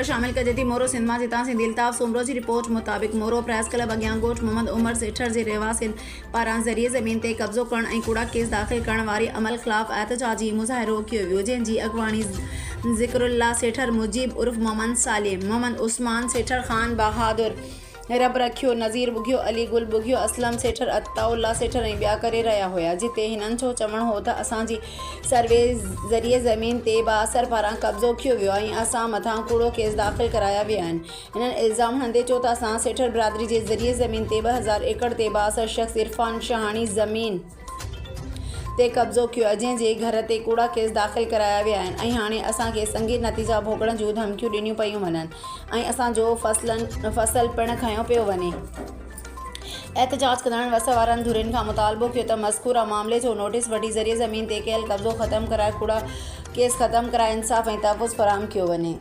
خبر شامل ڪجي ٿي مورو سنڌ مان جتان سنڌي الطاف سومرو جي رپورٽ مطابق مورو پريس ڪلب اڳيان ڳوٺ محمد عمر سيٺر جي رهواسين پاران ذريعي زمين تي قبضو ڪرڻ ۽ ڪوڙا ڪيس داخل ڪرڻ واري عمل خلاف احتجاجي مظاهرو ڪيو ويو جنهن جي اڳواڻي ذڪر الله سيٺر، مجيب عرف محمد صالح، محمد عثمان سيٺر، خان بهادر، رب رکيو، نذير ٻگهيو، علي گل ٻگهيو، اسلم سيٺر، عطاء الله سيٺر ۽ ٻيا ڪري رهيا هيا جتي هنن جو چوڻ هو ته اسان جي سروي ذريعي زمين تي بااثر پاران قبضو ڪيو ويو آهي ۽ اسان مٿان ڪوڙو ڪيس داخل ڪرايا ويا آهن هنن الزام هڻندي چيو ته اسان سيٺر برادري جي ذريعي زمين تي 2000 ايڪڙ تي بااثر شخص عرفان شاهاڻي زمين تي قبضو ڪيو آهي جنهن جي گهر تي ڪوڙا ڪيس داخل ڪرايا ويا آهن ۽ هاڻي اسان کي سنگين نتيجا ڀوڳڻ جون ڌمڪيون ڏنيون پيون وڃن ۽ اسان جو فصل پڻ کنيو پيو وڃي. احتجاج ڪندڙن وس وارن ڌرين کان مطالبو ڪيو ته مذڪوره معاملي جو نوٽيس وٺي ذريعي زمين تي ڪيل قبضو ختم ڪرائي ڪوڙا ڪيس ختم ڪرائي انصاف ۽ تحفظ فراهم ڪيو وڃي.